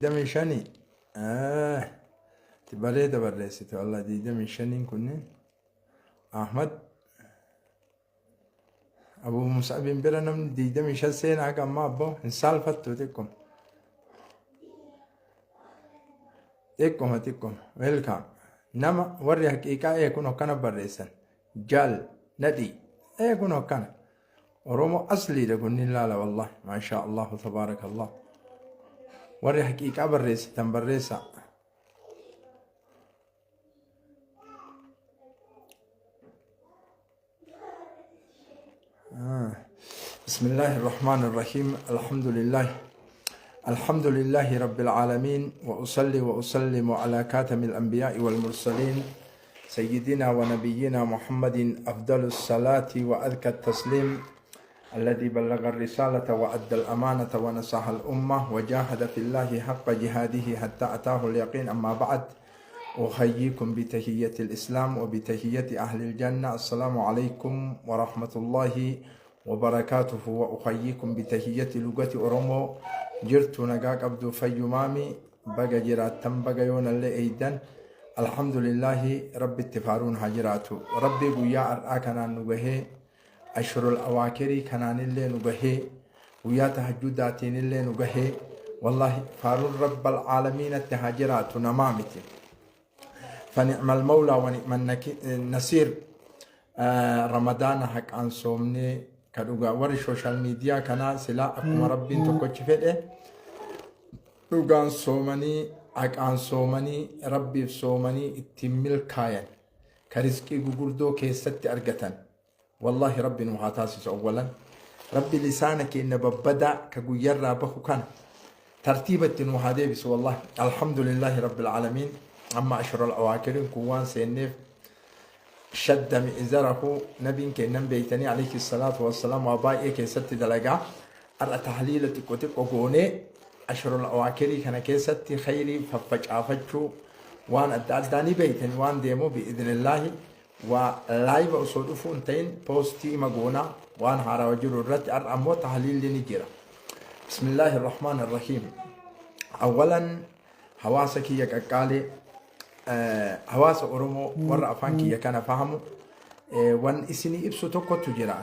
25. Itti bareeda barreessite wallah 25n kunniin. Ahmad Abu Mus'abiin bira namni 25 seenaa haga ammaa abboo hin saalfattu xiqquma. Xiqquma xiqquma. Welcome. Nama warri haqiiqaa ee kun akkana barreessan. Jaal nadhii ee kun akkana. Oromoo asliidha kunniin laala wallahi. Maashaa Allahu tabaarakallah. Warri haqiiqaa barreessitan barreessaa. بسم الله الرحمن الرحيم الحمد لله الحمد لله رب العالمين وأصلي وأسلم على كاتم الأنبياء والمرسلين سيدنا ونبينا محمد أفضل الصلاة وأذكى التسليم الذي بلغ الرسالة وأدى الأمانة ونصح الأمة وجاهد في الله حق جهاده حتى أتاه اليقين أما بعد أحييكم بتحية الإسلام وبتحية أهل الجنة السلام عليكم ورحمة الله وبركاته وأحييكم بتحية لغة أورومو جرت نقاك عبد فيمامي بقى جراتن بقى يون اللي أيدن الحمد لله رب اتفارون هجراتو ربي قويا أرآكنا نقهي Ashrul Awaakirii kanaanillee nu gahee, guyyaa tahajjudaatiinillee nu gahee, wallaahi faaruun Rabbal Aalamiinatti haa jiraatu namaa miti. Fani'mal mawlaa wa ni'man nasiir Ramadaana haqaan soomnee ka dhugaa warri sooshaal miidiyaa kanaa silaa akkuma Rabbiin tokkochi fedhe dhugaan soomanii haqaan soomanii Rabbiif soomanii ittiin milkaayan ka rizqii gugurdoo keessatti argatan Wallaahi Rabbi nu haa taasisu awwalan. Rabbi lisaana keenna babbadaa ka guyyarraa bahu kana tartiiba itti nu haa deebisu wallaahi. Alhamdulillaahi Rabbil Aalamiin. Amma ashral awaakirin kun waan seenneef shadda mi'zarahu nabiin keennan beeytanii alayhi salaatu wassalaam waa baay'ee keessatti dalagaa. Har'a tahliila xiqqo xiqqo goonee ashrul awaakirii kana keessatti khayrii faffacaafachuu waan adda addaa ni beeytanii waan deemu bi'idhnillaahi Waa live osoo dhufuu hin ta'in poostii ima goona waan haarawa jiru irratti har'a ammoo tahliilli ni jira. Bismillaahi irrahmaan irrahiim. Awwalan hawaasa kiyya qaqqaalee hawaasa Oromoo warra afaan kiyya kana fahamu wan isinii ibsu tokkotu jira.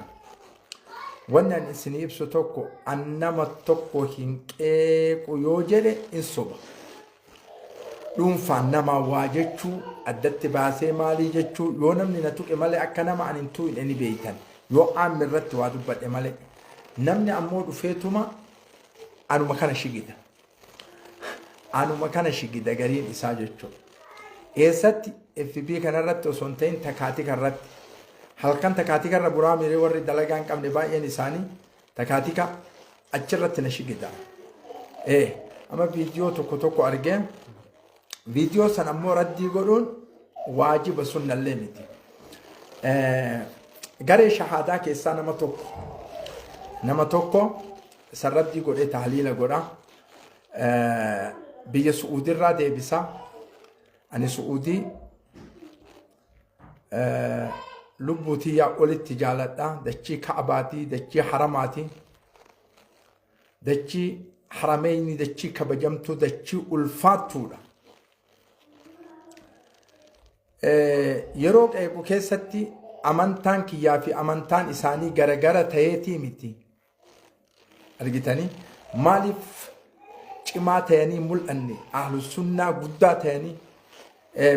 Wanni an isinii ibsu tokko an nama tokko hin qeequ yoo jedhe in soba. Dhuunfaan namaa waa jechuu addatti baasee maalii jechuu yoo namni na tuqe malee akka nama ani hin tuqne ni beeytan. Yoo aammi irratti waa dubbadhe malee. Namni ammoo dhufeetuma anuma kana shigida. Anuma kana shigida gariin isaa jechuudha. Eessatti FB kanarratti osoo hin ta'in takaatika irratti. Halkan takaatika irra buraa miiree warri dalagaa hin qabne baay'een isaanii Takaatika achirratti na shigida. Ee amma viidiyoo tokko tokko argee viidiyoo san ammoo raddii godhuun waajiba sunnallee miti. Garee shahaadaa keessaa nama tokko san raddii godhee tahliila godha. Biyya Su'uudirraa deebisa. Ani Su'uudii lubbuu tiyyaa olitti jaaladha. Dachii Ka'abaati, dachii haramaati, dachii harameyni, dachii kabajamtuu, dachii ulfaattuudha. Yeroo qeequ keessatti amantaan kiyyaa fi amantaan isaanii garagara ta'eetii miti. Argitanii maaliif cimaa ta'anii mul'anne ahlusunnaa guddaa ta'anii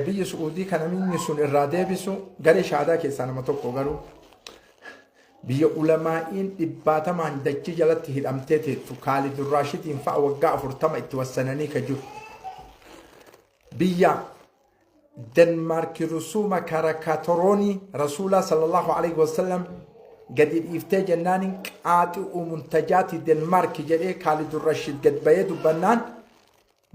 biyya Su'uudii kana inni sun irraa deebisu garee shaadaa keessaa nama tokko garuu biyya ulamaa'iin dhibbaatamaan dachii jalatti hidhamtee teettu Kaalid Raashidiin fa'a waggaa 40 itti wassananii ka jiru. Biyya Denmaarki rusuuma karakatoroonii Rasuulaa sallallahu alaihi wasallam gadi dhiiftee jennaaniin qaaxi'u muntajaati Denmaarki jedhee Kaalidur Rashiid gad bahee dubbannaan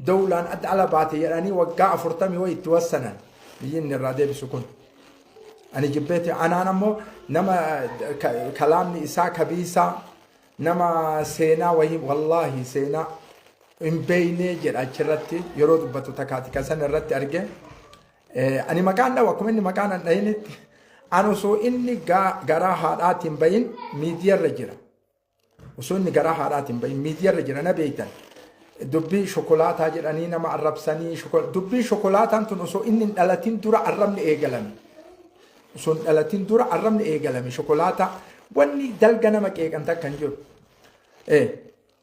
dawlaan adda ala baate jedhanii waggaa 40 wayi itti wassanan biyyi inni irraa deebisu kun. Ani jibbeeti anaan ammoo nama kalaamni isaa kabiisaa nama seenaa wahii wallaahi seenaa hin beeynee jedha achirratti yeroo dubbatu takaati kan san irratti arge. Ani maqaan dhawu akkuma inni maqaan an dhahinitti an osoo inni garaa haadhaatiin bahin miidiyarra jira. Osoo inni garaa haadhaatiin bahin miidiyarra jira na beeytan. Dubbii shokolaataa jedhanii nama arrabsanii, dubbii shokolaataan tun osoo inni hin dhalatin dura arrabni eegalame. Osoo hin dhalatin dura arrabni eegalame. Shokolaataa wanni dalga nama qeeqan takka hin jiru.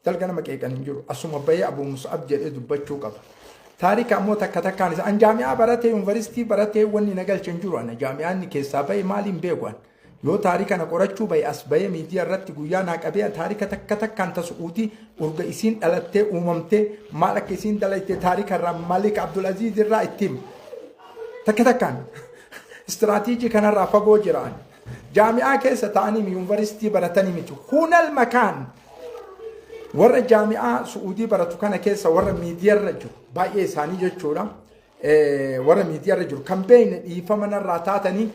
Dalga nama qeeqan hin jiru. Asuma bahee Abuu Mus'ab jedhee dubbachuu qaba. Taarika ammoo takka takkaan isa. An jaami'aa baratee, yuunivarsiitii baratee wanni na galche hin jiru. Ana jaami'aa inni keessaa bahe maaliin beeku an. Yoo taarika na qorachuu bahe, as bahee miidiyaa irratti guyyaa naa qabee taarika takka takkaan ta Su'uudii urga isiin dhalattee uumamtee maal akka isiin dalayte taarika irraa Malik Abdul Aziz irraa itti hima. Takka takkaan istiraatiijii kanarraa fagoo jira ani. Jaami'aa keessa ta'anii yuunivarsiitii baratanii miti. Hunal makaan warra jaami'aa Su'uudii baratu kana keessa warra miidiyaarra jiru baay'ee isaanii jechuudha. Warra miidiyaarra jiru kan beekne dhiifama narraa taatanii,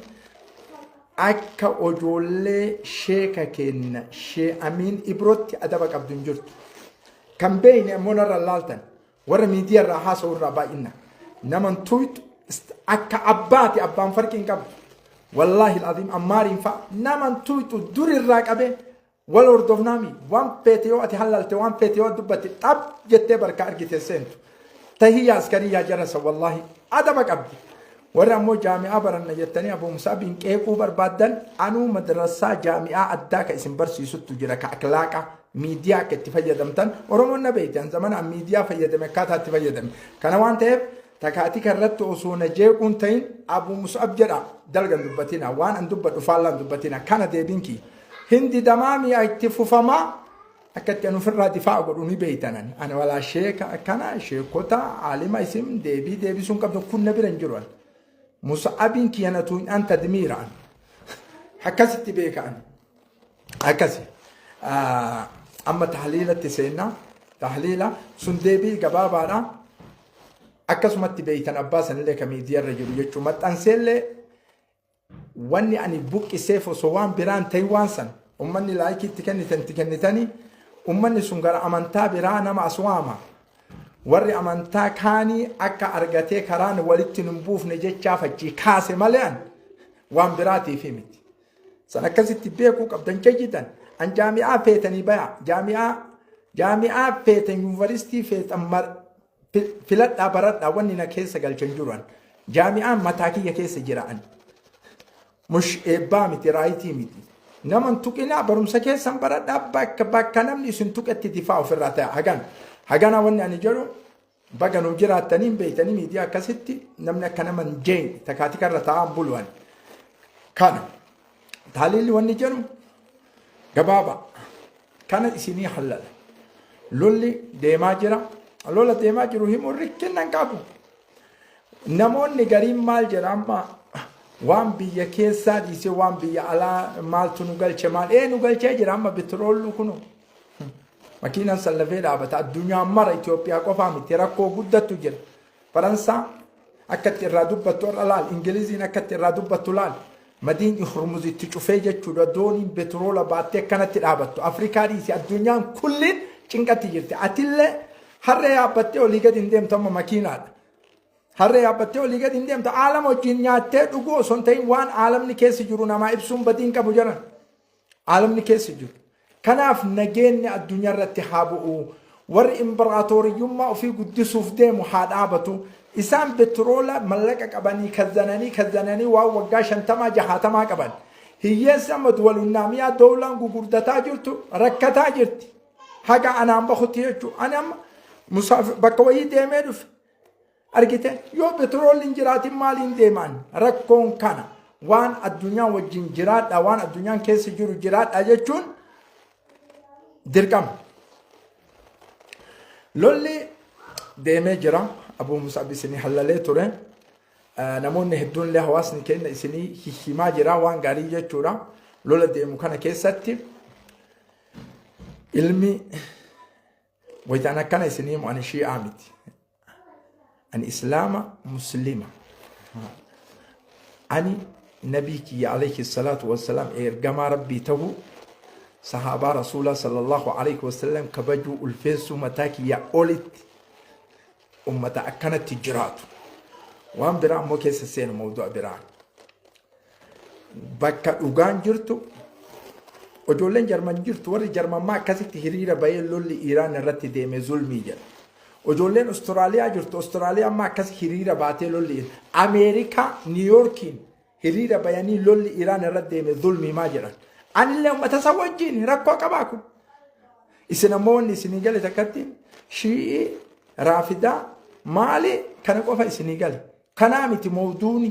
akka ojoollee sheeka kenna shee Amiin Ibrootti adaba qabdu hin jirtu. Kan beekne ammoo narra laaltan warra miidiyaarraa haasa'u irraa baay'ina. Naman tuyxu akka abbaati, abbaan farqii hin qabdu. Wallaahi al'aziim, ammaariin fa'a naman tuyxu durirraa qabee wal hordofnaami. Waan feete yoo ati hallalte, waan feete yoo dubbatte, xab jettee barka argite seentu. Tahiyya askarii jarasa, wallaahi adaba qabdi. Warri ammoo jaami'aa baranna jettanii Abuu Musaabiin qeequu barbaaddan, anuu madrasaa jaami'aa addaa ka isin barsiisuttu jira, ka akhlaaqa miidiyaa akka itti fayyadamtan. Oromoon na beekti, an zamana an miidiyaa fayyadame akkaataa itti fayyadame. Kana waan ta'eef takaatika irratti osoo na jeequun ta'in Abuu Musab jedha, dalgan dubbatina, waan an dubbadhu faallaan dubbatina. Kana deebiin kiyya. Hindi damaamii itti fufamaa akka itti an ofirraa difaa'a godhu ni beeytanan. Ani walaa sheeka akkana sheekota aalima isin deebii deebisuu hin qabdu, kun na bira hin jiru. An Musa'abiin kiyya na tuunyaan tadmiira, an akkasitti beeka an akkasi. Amma tahliilatti seenna. Tahliila sun deebii gabaabaadha. Akkasumatti beeytan abbaa sanillee ka miidiyaarra jiru jechuudha. Maxxanseellee wanni ani buqqiseef osoo waan biraan ta'in, waan san ummanni like itti kennitan itti kennitanii, ummanni sun gara amantaa biraa nama as waama. Warri amantaa kaanii akka argatee karaan walitti nun buufne jechaaf achii kaase malee an waan biraatiif miti. San akkasitti beekuu qabdan jayyidan. An jaami'aa feetanii baya, jaami'aa feetan, yuunivarsiitii feetan filadhaa, baradhaa, wanni na keessa galchan jiru an. Jaami'aan mataa kiyya keessa jira an. Mush eebbaa miti, raayitii miti. Naman tuqinaa, barumsa keessan baradhaa, bakka bakka namni isin tuqetti difaa ofirraa ta'e. Hagan. Hagana wanni ani jedhu, baga nu jiraattanii hin beektanii, miidiyaa akkasitti namni akka nama hin jeen takaatika irra taa'an bulu'an. Kana. Taaliilli wanni jedhu gabaabaa. Kana isinii hallala. Lolli deemaa jira. Lola deemaa jiru himuun rikkinna hin qabu. Namoonni gariin maal jedha? Amma waan biyya keessaa dhiisee waan biyya alaa maaltu nu galche? Maal ee nu galchee jira? Amma bitroollu kunu makiinaan sallafee dhaabata. Addunyaan mara, Itoophiyaa qofaa miti, rakkoo guddattu jira. Faransaa akka itti irraa dubbattu har'a laal, Ingiliziin akka itti irraa dubbattu laal. Madiin Hormuz itti cufee jechuudha, dooniin betroola baattee akkanatti dhaabattu. Afrikaa dhiisi, addunyaan kulliin cinqatti jirti. Atillee harree yaabbattee olii gadi hin deemtu, amma makiinaadha. Harree yaabbattee olii gadi hin deemtu. Aalama wajjin nyaattee dhuguu osoo hin ta'in waan aalamni keessa jiru namaa ibsuun badii hin qabu jiran. Aalamni keessa jiru. Kanaaf nageenyi addunyaa irratti haa bu'u. Warri imbiraatooriyyummaa ofii guddisuuf deemu haa dhaabatu. Isaan betroola mallaqa qabanii kazzananii kazzananii waan waggaa 50 60 qaban. Hiyyeessi amma duwalunnaamiyaa doolaan gugurdataa jirtu rakkataa jirti. Haga anaan bahutti jechuudha. Ani amma bakka wayii deemee dhufe. Argite, yoo petroolli hin jiraatin maaliin deemaan? Rakkoon kana. Waan addunyaa wajjin jiraadha, waan addunyaan keessa jiru jiraadha jechuun dirqama. Lolli deemee jira. Abuu Musab isinii hallalee ture. Namoonni hedduun illee hawaasni keenya isinii himaa jira waan gaarii jechuudha. Lola deemu kana keessatti ilmi wayitaan akkana isinii himu, ani shi'aa miti. Ani islaama muslima. Ani nabii kiyya alayhi salaatu wassalaam, ergamaa rabbii ta'uu, sahaabaa rasuulaa sallallahu alayhi wasallam kabajuu, ulfeessuu mataa kiyya olitti ummata akkanatti jiraatu. Waan biraa ammoo keessa seenu mawdu'a biraa. Bakka dhugaan jirtu ijoolleen Jarman jirtu, warri Jarmammaa akkasitti hiriira bahee lolli Iraan irratti deeme zulmii jedha. Ijoolleen Austraaliyaa jirtu, Austraaliyaa amma akkas hiriira baatee lolli Ameerikaa Niiyoorkiin hiriira bayanii lolli Iraan irra deeme zulmii maa jedhan. Anillee uummata isa wajjin rakkoo qabaa kun. Isin ammoo wanni isinii gale takkatti Shii'ii, Raafidaa, maali kana qofa isinii gale. Kanaa miti mawduuni.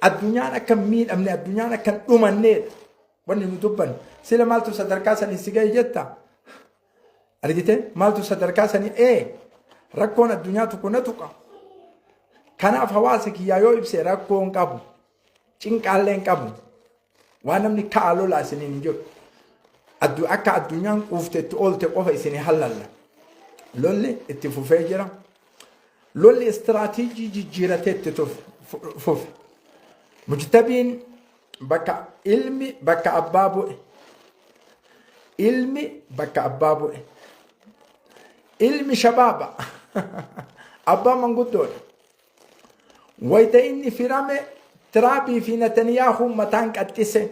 Addunyaan akka hin miidhamne, addunyaan akka hin dhumanneedha. Wanni nu dubbannu. Sila maaltu sadarkaa sanii si gahe jetta? Argite? Maaltu sadarkaa sanii? Ee, rakkoon addunyaa tokko na tuqa. Kanaaf hawaasa kiyyaa yoo ibse rakkoo hin qabu. Cinqaallee hin qabu. Waan namni ka'a lolaa isiniin hin jedhu. Akka addunyaan quufte itti oolte qofa isinii hallalla. Lolli itti fufee jira. Lolli istiraatiijii jijjiiratee itti fufe. Mujtabiin bakka ilmi bakka abbaa bu'e. Ilmi bakka abbaa bu'e. Ilmi shabaaba. Abbaan manguddoodha. Wayita inni firame Tiraabii fi Netaniyaahuun mataan qaxxise.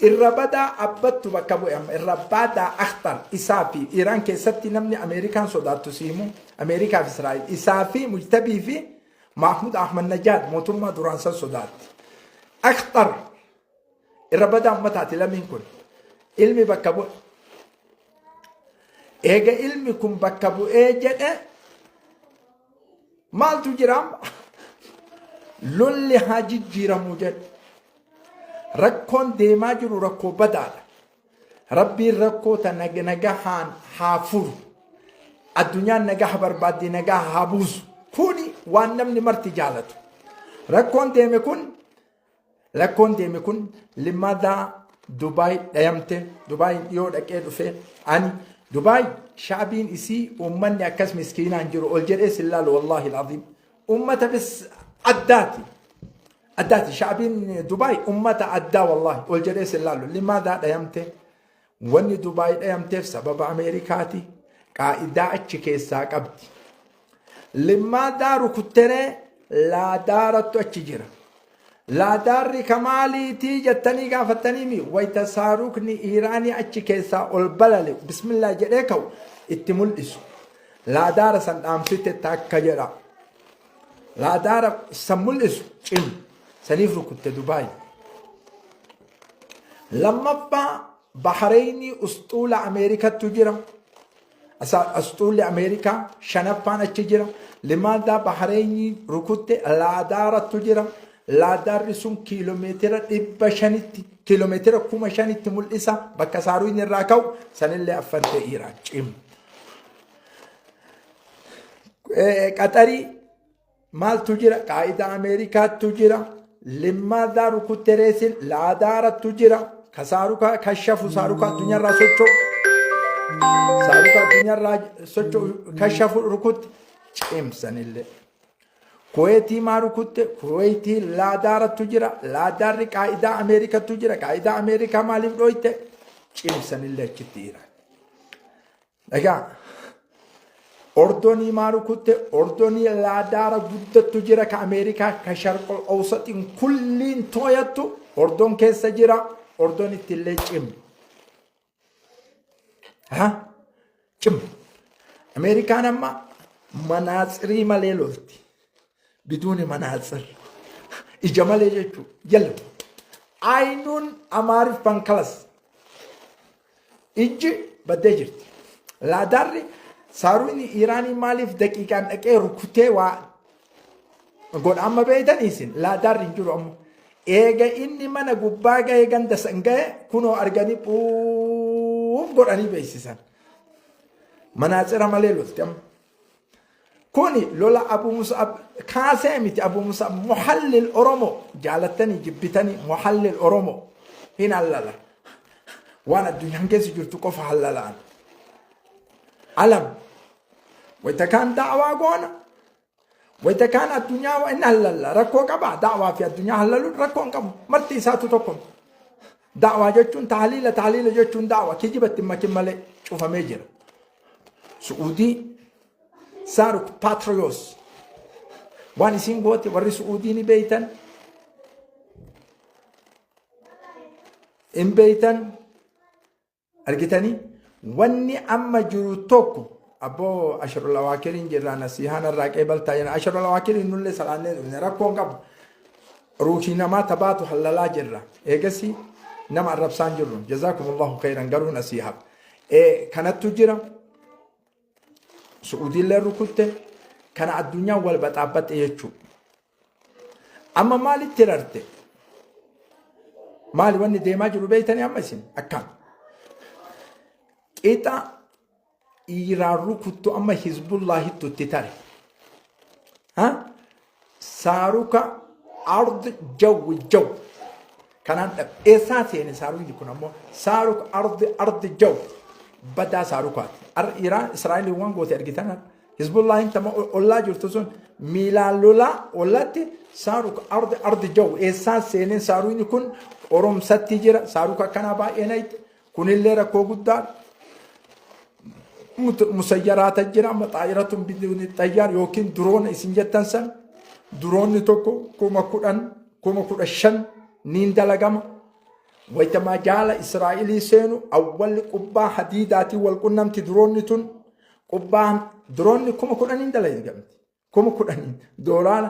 Irra badaa abbattu bakka bu'e amma irra badaa akhtar isaa fi Iraan keessatti namni Ameerikaan sodaattu si himu Ameerikaa fi Israa'el isaa fi Mujtabii fi Mahmud Ahmad Najaad mootummaa duraan san sodaatti. Akhtar irra badaa ummataati lamiin kun ilmi bakka bu'e. Eega ilmi kun bakka bu'ee jedhe maaltu jira amma? Lolli haa jijjiiramuu jedhe. Rakkoon deemaa jiru rakkoo badaadha. Rabbiin rakkoo tana nagahaan haa furu. Addunyaan nagaha barbaaddi nagaha haa buusu. Kuni waan namni marti jaalatu. Rakkoon deeme kun Rakkoon deeme kun limadaa Dubaay dhayamte. Dubaay dhiyoo dhaqee dhufe ani. Dubaay shaabiin isii uummanni akkas miskiinaan jiru ol jedhee sin laalu, wallaahi al'aziim. Uummata bis addaati. Addaati shaabiin Dubaay uummata addaa, wallaahi ol jedhee sin laalu. Limadaa dhayamte. Wanni Dubaay dhayamteef sababa Ameerikaati. Qaa'idaa achi keessaa qabdi. Limmaadaa rukutteree laadaarattu achi jira. Laadaarri kamaaliitii jettanii gaafattaniimi wayita saarukni Iiraanii achi keessaa ol balale bismillaa jedhee ka'u itti mul'isu. Laadaara san dhaamsite takka jedha. Laadaara san mul'isu cim saniif rukutte Dubaay. Lammaffaa Bahareynii usxuula Ameerikattu jira. Usxuulli Ameerikaa shanaffaan achi jira. Limaadaa Bahareynii rukutte laadaarattu jira. Laadaarri sun kiiloomeetira 500tti, kiiloomeetira 5000tti mul'isa. Bakka saaruun irraa ka'u sanillee affantee Iraan cim. Qaxarii maaltu jira? Qaa'idaa Ameerikaattu jira. Limmaadaa rukuttereesin laadaarattu jira. Ka saarukaa kashafu saarukaa addunyaarraa socho'u. Saarukaa addunyaarraa socho'u kashafu rukutte cimsanillee. Kuweetii maa rukutte? Kuweetii laadaarattu jira. Laadaarri qaa'idaa Ameerikattu jira. Qaa'idaa Ameerikaa maaliif dhooyte? Cimsanillee achitti Iraan. Egaa Ordonii maa rukutte? Ordonii laadaara guddattu jira ka Ameerikaa ka sharqol awsaxiin kulliin tooyattu Ordon keessa jira. Ordon ittillee cim. Ha? Cim. Ameerikaan amma manaatsirii malee lolti. Biduuni manaatsir. Ija malee jechuudha. Yalla. Aynuun Amaariffaan kalas. Ijji baddee jirti. Laadaarri saaruun Iraanii maaliif daqiiqaan dhaqee rukutee waa godha amma beeytanii isin laadaarri hin jiru amma. Eega inni mana gubbaa gahee ganda san gahe kunoo arganii phuuf godhanii beeksisan. Manaatsira malee lolti amma. Kuni lola Abu Mus'ab kaasee miti. Abu Mus'ab muhallil Oromoo jaalattanii jibbitanii muhallil Oromoo hin hallala. Waan addunyaan keessa jirtu qofa hallalaan. Alam wayita kaan da'waa goona, wayita kaan addunyaa hin hallalla. Rakkoo qaba da'waa fi addunyaa hallaluun rakkoo hin qabu, marti isaatu tokko. Da'waa jechuun tahliila, tahliila jechuun da'wa, kijibatti hin makin malee cufamee jira. Su'uudii Saaruk Paatriyoos waan isiin goote warri Su'uudii ni beeytan. Hin beeytan argitanii wanni amma jiru tokko Abboo asharul awaakiriin jirraa nasiihaan irraa qeebaltaa jenna. Asharul awaakiriin nullee salaannee dhufne rakkoon qabu. Ruuhii namaa tabaatu hallalaa jirra. Eegasi nama arrabsaan jirru. Jazaakumullahu khayran garuu nasiihaaf. Kanattu jira. Su'uudiillee rukutte. Kana addunyaan wal baxaabbatte jechuudha. Amma maalitti rarte? Maali wanni deemaa jiru beektanii amma isin akkam? Qixa Iiraan rukuttu amma Hizbullaahittu itti tare. Ha? Saaruka ard jawwi jaw. Kanaan dhab eessaa seene saarukni kun ammoo saaruk ardi ardi jaw badaa saarukaati. Ar Iiraan Israa'eliin waan goote argitan har'a. Hizbullaahin tama ollaa jirtu sun miilaan lolaa ollatti saaruk ardi ardi jaw eessaan seeneen saarukni kun qoromsatti jira saaruka akkanaa baay'ee nayte Kunillee rakkoo guddaa musayyaraata jira amma xaa'iratun biduuni xayyaar yookiin duroona isin jettan san duroonni tokko 10,000 15,000 niin dalagama. Wayita majaala Israa'ilii seenu awwalli qubbaa hadiidaatiin wal qunnamti duroonni tun qubbaan duroonni 10,000 dalagamti. 10,000 doolaara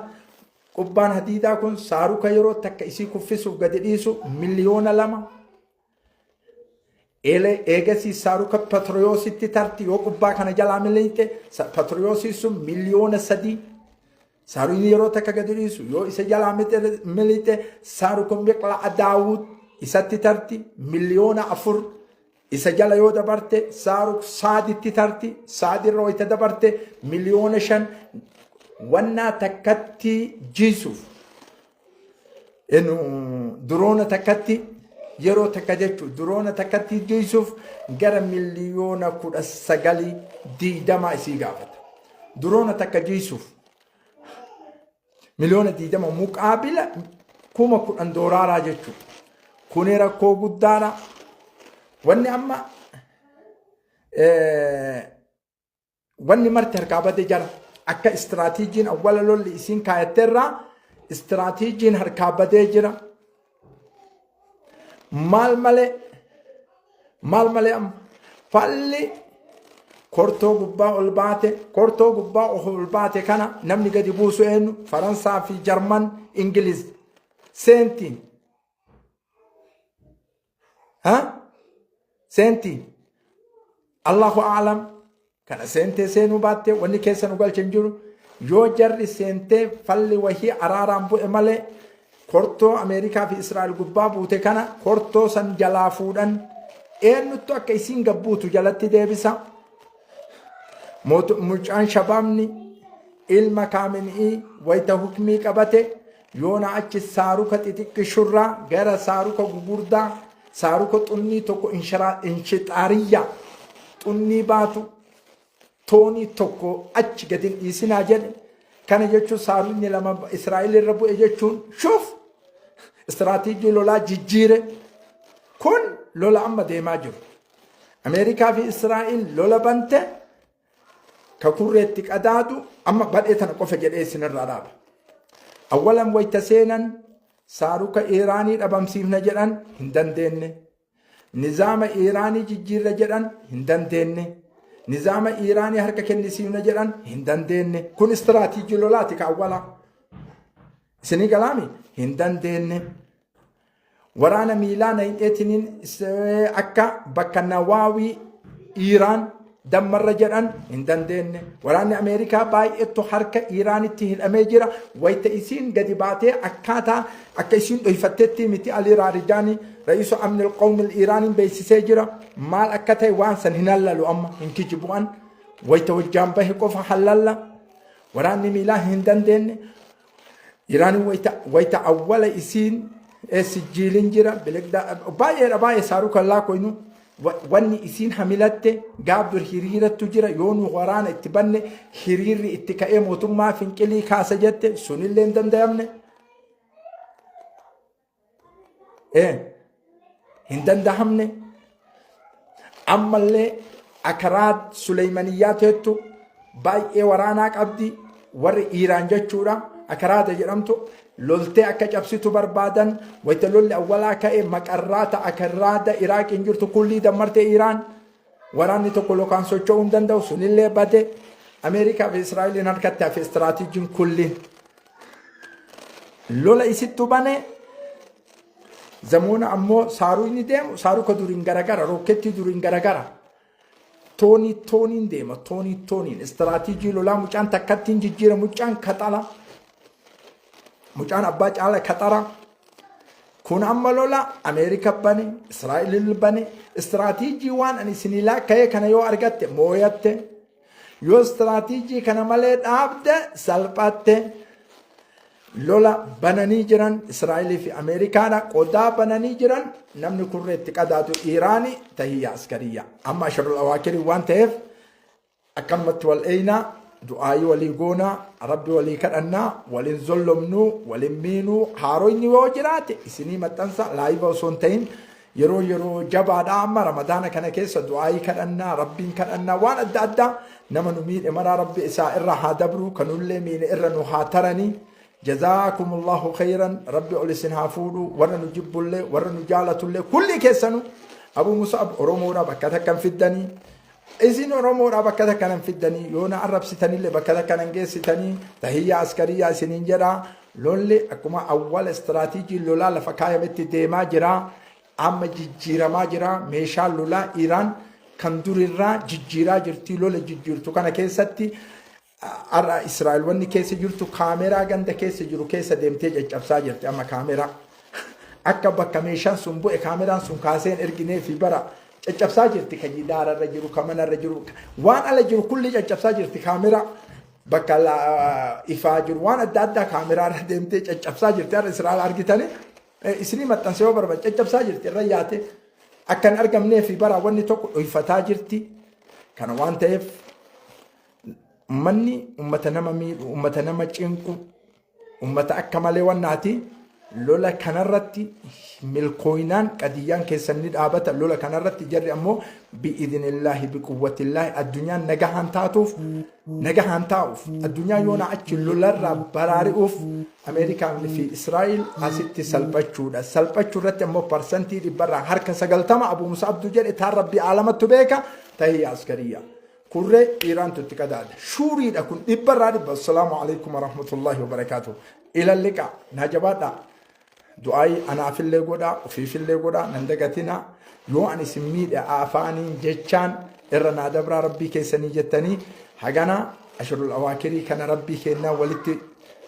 qubbaan hadiidaa kun saaruka yeroo takka isii kuffisuuf gadi dhiisu 2,000,000 eegasii saaruka patriyoositti tarti yoo qubbaa kana jalaa miliqxe patriyoosii sun 3,000,000 saarukni yeroo takka gadi dhiisu yoo isa jalaa miliqxe saaruka miqla'a daawud isatti tarti 4,000,000 Isa jala yoo dabarte saaruk saaditti tarti saadirra wayita dabarte 5,000,000 wannaa takkatti jiisuuf inu duroona takkatti yeroo takka jechuun duroona takkatti jiisuuf gara 19,000,000 20 isii gaafata. Duroona takka jiisuuf 20,000,000 muqaabila 10,000 doolaaraa jechuudha. Kuni rakkoo guddaadha. Wanni amma wanni marti harkaa bade jara. Akka istiraatiijiin awwala lolli isiin kaayatteerraa istiraatiijiin harkaa badee jira. Maal malee maal malee amma falli kortoo gubbaa ol baate kortoo gubbaa ol baate kana namni gadi buusu eenyu Faransaa fi Jarman Ingiliz seentiin ha seentii Allahu a'lam kana seentee seenuu baattee wanni keessa nu galche hin jiru yoo jarri seentee falli wahii araaraan bu'e malee kortoo Ameerikaa fi Israa'el gubbaa buute kana kortoo san jalaa fuudhan eenyuttu akka isiin gabbuutu jalatti deebisa. Mucaan shabaabni ilma kaamin'ii wayita hukmii qabate yoona achi saaruka xixiqqishurraa gara saaruka gugurdaa saaruka xunnii tokko inshixaariyyaa xunnii baatu toonii tokko achi gadi hin dhiisinaa jedhe. Kana jechuun saarukni lama Israa'el irra bu'e jechuun shuuf istiraatiijii lolaa jijjiire. Kun lola amma deemaa jiru. Ameerikaa fi Israa'el lola bante ka kurreetti qadaadu amma badhee tana qofa jedhee isinirraa dhaaba. Awwalan wayta seenan saaruka Iiraanii dhabamsiifna jedhan hin dandeenye. Nizaama Iiraanii jijjiirra jedhan hin dandeenye. Nizaama Iiraanii harka kennisiifna jedhan hin dandeenye. Kun istiraatiijii lolaati ka awwalaa. Isinii galaami hin dandeenye. Waraana miilaa nayxeetiniin akka bakka Nawaawii Iiraan dammarra jedhan hin dandeenye. Waraanni Ameerikaa baay'eetu harka Iiraanitti hidhamee jira. Wayita isiin gadi baatee akkaataa akka isiin dhoyfatteetti miti Alii Raarijaanii ra'iisu amnil qawmil Iiraaniin beeksisee jira. Maal akka ta'e waan san hin hallalu amma hin kijibu'an. Wayita wajjaan bahe qofa hallalla. Waraanni miilaa hin dandeenye. Iraan wayita wayita awwala isiin sijjiilin jira biligda baay'eedha baay'ee saaruu kan laakoynu wanni isiin hamilatte gaaf dur hiriirattu jira yoo nu waraana itti banne hiriirri itti ka'ee mootummaa finqilii kaasa jette sunillee hin danda'amne. Hin dandahamne ammallee akaraa Suleymaniyyaa teettu baay'ee waraanaa qabdi warri Iiraan jechuudha akaraata jedhamtu loltee akka cabsitu barbaadan wayita lolli awwalaa ka'e maqarraata akaraada Iraaqiin jirtu kullii dammarte Iiraan. Waraanni tokko lokaan socho'uu hin danda'u, sunillee bade. Ameerikaa fi Israa'eliin harkatti hafe istiraatiijiin kulliin. Lola isittu bane. Zamoona ammoo saaruu inni deemu saaruka duriin garagara, rookkeettii duriin garagara. Toonii tooniin deema, toonii tooniin istiraatiijii lolaa mucaan takkattiin jijjiira, mucaan kaxala, mucaan abbaa caala kaxara. Kun amma lola Ameerika bane, Israa'el bane, istiraatiijii waan ani isinii laakka'ee kana yoo argatte mooyatte, yoo istiraatiijii kana malee dhaabde salphatte. Lola bananii jiran Israa'elii fi Ameerikaadha. Qodaa bananii jiran, namni kurree itti qadaatu Iiraani. Tahiyya askariyya. Amma asharul awaakirii waan ta'eef akkanumatti wal eeynaa, du'aayii walii goonaa, rabbi walii kadhannaa, waliin zollomnuu, waliin miinuu. Haaroyni yoo jiraate isinii maxxansa, live osoo hin ta'in. Yeroo yeroo jabaadha amma Ramadaana kana keessa. Du'aayii kadhannaa, rabbiin kadhannaa, waan adda addaa. Nama nu miidhe maraa rabbi isaa irra haa dabru, kanullee miine irra nu haa taranii. جزاكم الله خيرا. Rabbi ol isin haa fuudhu. Warra nu jibbullee, warra nu jaalatullee, kulli keessanu Abu Musab Oromoodha bakka takkan fiddanii, isin Oromoodha bakka takka nan fiddanii, yoo na arrabsitanillee bakka takka nan geessitanii. Tahiyyaa askariyyaa isiniin jedha. Lolli akkuma awwala istiraatiijii lolaa lafa kaayametti deemaa jira. Amma jijjiiramaa jira. Meeshaan lolaa Iraan kan durirraa jijjiiraa jirti. Lola jijjiirtu kana keessatti har'a Israa'el wanni keessa jirtu kaameraa ganda keessa jiru keessa deemtee caccabsaa jirti. Amma kaameraa akka bakka meeshaan sun bu'e kaameraan sun kaaseen erginee fi bara caccabsaa jirti. Kan jidaararra jiru, kan manarra jiru, waan ala jiru kulli caccabsaa jirti. Kaameraa bakka ifaa jiru, waan adda addaa kaameraarra deemtee caccabsaa jirti. Har'a Israa'el argitanii isinii maxxansa yoo barbaade, caccabsaa jirti. Irra yaate akka hin argamnee fi bara wanni tokko dhoyfataa jirti. Kana waan ta'eef ummanni ummata nama miidhu, ummata nama cinqu, ummata akka malee wannaati. Lola kanarratti milkooynaan qadiyyaan keessan ni dhaabata. Lola kanarratti jarri ammoo بإذن الله بقوة الله addunyaan nagahaan taatuuf, nagahaan taa'uuf, addunyaan yoona achi lolarraa baraari'uuf, Ameerikaan fi Israa'el asitti salphachuudha. Salphachuu irratti ammoo 90% Abu Musabdu jedhe taan rabbii aalamattu beeka. Tahiyya askariyyaa. Kurree Iiraantu itti qadaada. Shuuriidha kun 100%. السلام عليكم ورحمة الله وبركاته. إلى اللقاء. Naa jabaadhaa. Du'aayii anaafillee godhaa, ofiifillee godhaa, nan dagatinaa. Yoo ani isin miidhe afaaniin jechaan irra naa dabraa rabbii keessanii jettanii. Hagana ashurul awaakirii kana rabbii kennaa walitti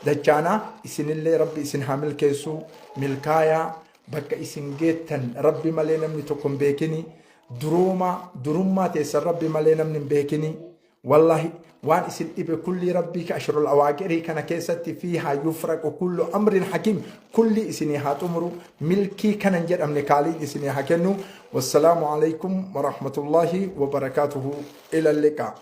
dachaanaa. Isinillee rabbi isin haa milkeessuu, milkaayaa. Bakka isin geettan rabbi malee namni tokko hin beekini. Durooma durummaa teessan rabbi malee namni hin beekini. Wallahi waan isin dhibe kulli rabbii ka ashrul awaaqirii kana keessatti فيها يفرق كل أمر حكيم kulli isinii haa xumuru, milkii kanan jedhamne kaaliin isinii haa kennu. والسلام عليكم ورحمة الله وبركاته. إلى اللقاء.